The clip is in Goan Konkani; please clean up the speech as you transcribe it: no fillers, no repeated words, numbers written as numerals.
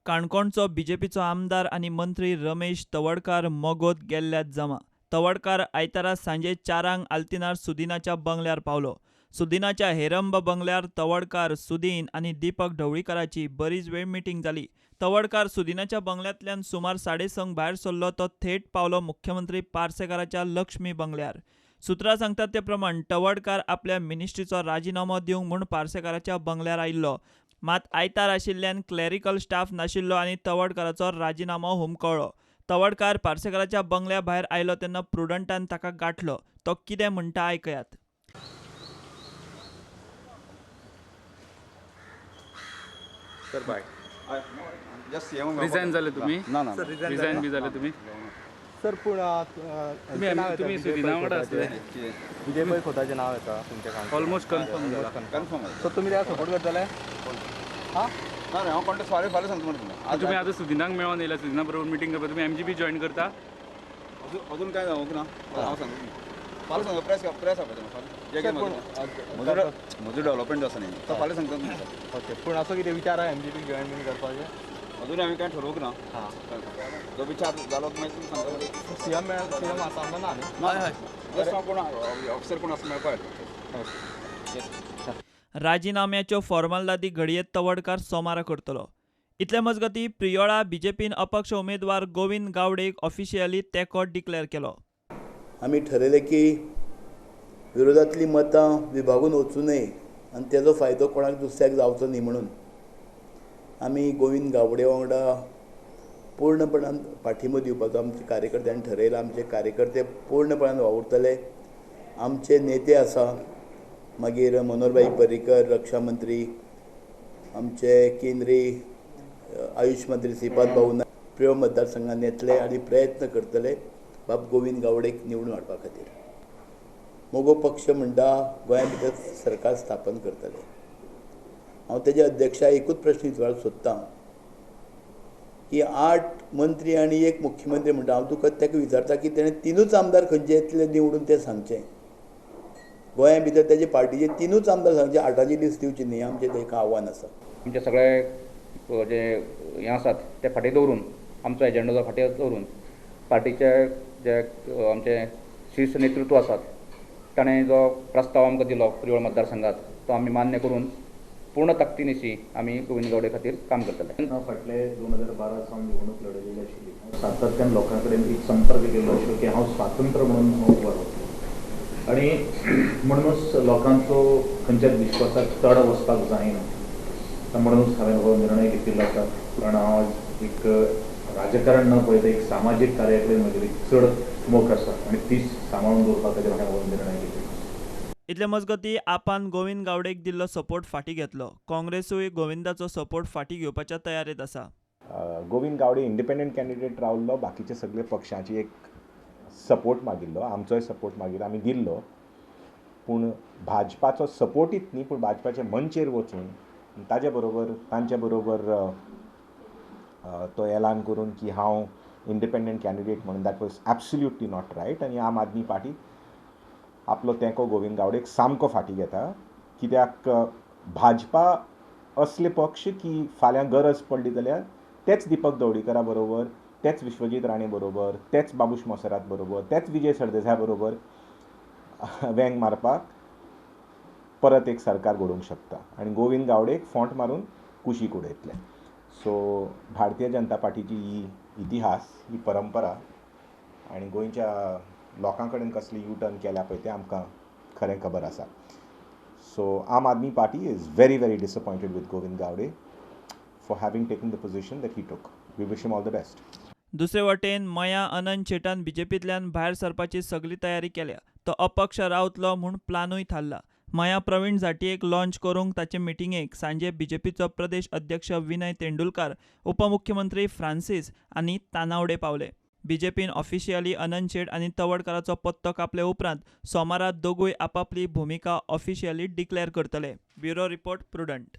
काणकोणचो बीजेपीचो आमदार आनी मंत्री रमेश तवडकार मगोत गेल्ल्यात जमा. तवडकार आयतारा सांजे 4 आल्तिनार सुदिनाच्या बंगल्यार पावलो. सुदिनाच्या हेरंब बंगल्यार तवडकार, सुदीन आनी दीपक ढवळीकाराची बरीच वेळ मिटींग जाली. तवडकार सुदिनाच्या बंगल्यांतल्यान सुमार 6:30 भायर सरलो तो थेट पावलो मुख्यमंत्री पार्सेकाराच्या लक्ष्मी बंगल्यार. सूत्रां सांगतात ते प्रमाण तवडकार आपल्या मिनिस्ट्रीचो राजिनामो दिवंक म्हूण पार्सेकाराच्या बंगल्यार आयिल्लो. मात आयतार आशिल्ल्यान क्लॅरिकल स्टाफ नाशिल्लो आनी तवडकाराचो राजिनामो हुमकळ्ळो. तवडकार पार्सेकाराच्या बंगल्या भायर आयलो तेन्ना प्रुडंटान ताका गांठलो. तो कितें म्हणटा आयकयात. Sir bye. Resign जाले तुम्ही? ना ना, रिजायन बी जाले तुम्ही? सर पूण तुम्ही सुदिना वांगडा आसले. विजय पै खोताचें नाव येता तुमच्या ऑलमोस्ट कन्फर्म जाला. कन्फर्म. सो तुमी त्याका सपोर्ट करतले? हां ना ना, हांव कॉन्टेस्ट फाल्यां फाल्यां सांगता तुमकां. तुमी आतां सुदिनाक मेळोन येयला, सुदिना बरोबर मिटींग करता, तुमी एमजीपी जॉयन करता? अजून कांय जावंक ना, हांव सांगता फाल्यां सांगता. प्रेस प्रेस आपयता फाल्यां. म्हजो डेवलपमेंट आसा न्ही तो फाल्यां सांगता तुमकां. ओके, पूण असो कितें विचार आहा एमजीपी जॉयन बीन करपाचें? अजून आमी कांय ठरोवंक ना. जो विचार जालो मागीर तुमकां सांगता. सीएम सीएम आसा ना न्ही? हय हय, जस्ट हांव कोण ऑफिसर कोण आसा मेळपा. राजिनाम्याच्यो फॉर्मालदादी घडये तवडकार सोमारा करतलो. इतले मजगती प्रियोळा बीजेपीन अपक्ष उमेदवार गोविंद गावडेक ऑफिशियली तेंको डिक्लेअर केलो. आमी ठरयलें की विरोधांतलीं मतां विभागून वचूं नये आनी तेजो फायदो कोणाक दुसऱ्याक जावचो न्ही म्हणून आमी गोविंद गावडे वांगडा पूर्णपणान पाठिंबो दिवपाचो आमच्या कार्यकर्त्यांनी ठरयलां. आमचे कार्यकर्ते पूर्णपणान वावुरतले. आमचे नेते आसा, मागीर मनोहरभाई पर्रीकर रक्षा मंत्री, आमचे केंद्रीय आयुष मंत्री श्रीपाद भाऊ नायक प्रियोळ मतदारसंघात येतले आनी प्रयत्न करतले बाब गोविंद गावडेक निवडून हाडपा खातीर. मगो पक्ष म्हणटा गोंया भितर सरकार स्थापन करतले. हांव तेज्या अध्यक्षा एकूच प्रश्न विचारपाक सोदतां की 8 मंत्री आनी 1 मुख्यमंत्री म्हणटा. हांव तुका ताका विचारता की तेणें 3 आमदार खंयचे येतले निवडून ते सांगचे. गोंया भितर तेजे पार्टीचे 3 आमदार सांगचे, 8ची लिस्ट दिवची न्ही. आमचें तें एक आव्हान आसा. आमचे सगळे जे हें आसात ते फाटीं दवरून, आमचो एजेंडा जो फाटीं दवरून पार्टीचे जे आमचे शीर्ष नेतृत्व आसात ताणें जो प्रस्ताव आमकां दिलो प्रियोळ मतदारसंघात तो आमी मान्य करून पूर्ण ताकदीनिशी आमी गोविंद गावडे खातीर काम करतले. हांव फाटले 2012 सावन निवडणूक लढयलेली आशिल्ली. सातत्यान लोकां कडेन एक संपर्क केल्लो आशिल्लो की हांव स्वातंत्र म्हणून हांव उबो रावतलो आनी म्हणूनच लोकांचो खंयच्याच विश्वासाक तड वचपाक जायना म्हणूनच हांवें हो निर्णय घेतिल्लो आसा. कारण हांव आज एक राजकारण न पळयता एक सामाजीक कार्या कडेन म्हजी चड मोख आसा आनी तीच सांबाळून दवरपा खातीर हांवें हो निर्णय घेतिल्लो. इतले मजगती आपान गोविंद गावडेक दिल्लो सपोर्ट फाटीं घेतलो. काँग्रेसूय गोविंदाचो सपोर्ट फाटीं घेवपाच्या तयारेंत आसा. गोविंद गावडे इंडिपेंडंट कॅन्डिडेट रावल्लो, बाकीचे सगळे पक्षांची एक सपोर्ट मागिल्लो, आमचोय सपोर्ट मागीर आमी दिल्लो. पूण भाजपाचो सपोर्टीत न्ही, पूण भाजपाचे मंचेर वचून ताजे बरोबर तांचे बरोबर तो एलान करून की हांव इंडिपेंडंट कॅन्डिडेट म्हणून, that was absolutely not right. आनी आम आदमी पार्टी आपलो तेंको गोविंद गावडेक सामको फाटीं घेता. कित्याक भाजपा असले पक्ष की फाल्यां गरज पडली जाल्यार तेच दीपक ढवळीकरा बरोबर, तेच विश्वजीत राणे बरोबर, तेच बाबूश मोसेरात बरोबर, तेच विजय सरदेसाय बरोबर वेंग मारपाक परत एक सरकार घडोवंक शकता आनी गोविंद गावडेक फोंट मारून कुशीक उडयतले. सो भारतीय जनता पार्टीची ही इतिहास, ही परंपरा आनी गोंयच्या लोकां कडेन कसली यू टर्न केल्या पळय तें आमकां खरें खबर आसा. So Aam Aadmi Party is very very disappointed with Govind Gawde for having taken the position that he took. We wish him all the best. दुसरे वटेन मया अनंत शेटान बीजेपींतल्यान भायर सरपाची सगली तयारी केल्या. तो अपक्ष रावतलो म्हूण प्लानूय थारला. मया प्रवीण झांट्येक लॉन्च करूंक ताचे मिटिंगेक सांजे बीजेपीचो प्रदेश अध्यक्ष विनय तेंडुलकार, उपमुख्यमंत्री फ्रांसीस आनी तानावडे पावले. बीजेपीन ऑफिशियली अनंत शेट आनी तवडकाराचो पत्तो कापले उपरांत सोमारा दोगूय आपापली भुमिका ऑफिशियली डिक्लेअर करतले. Bureau report, Prudent.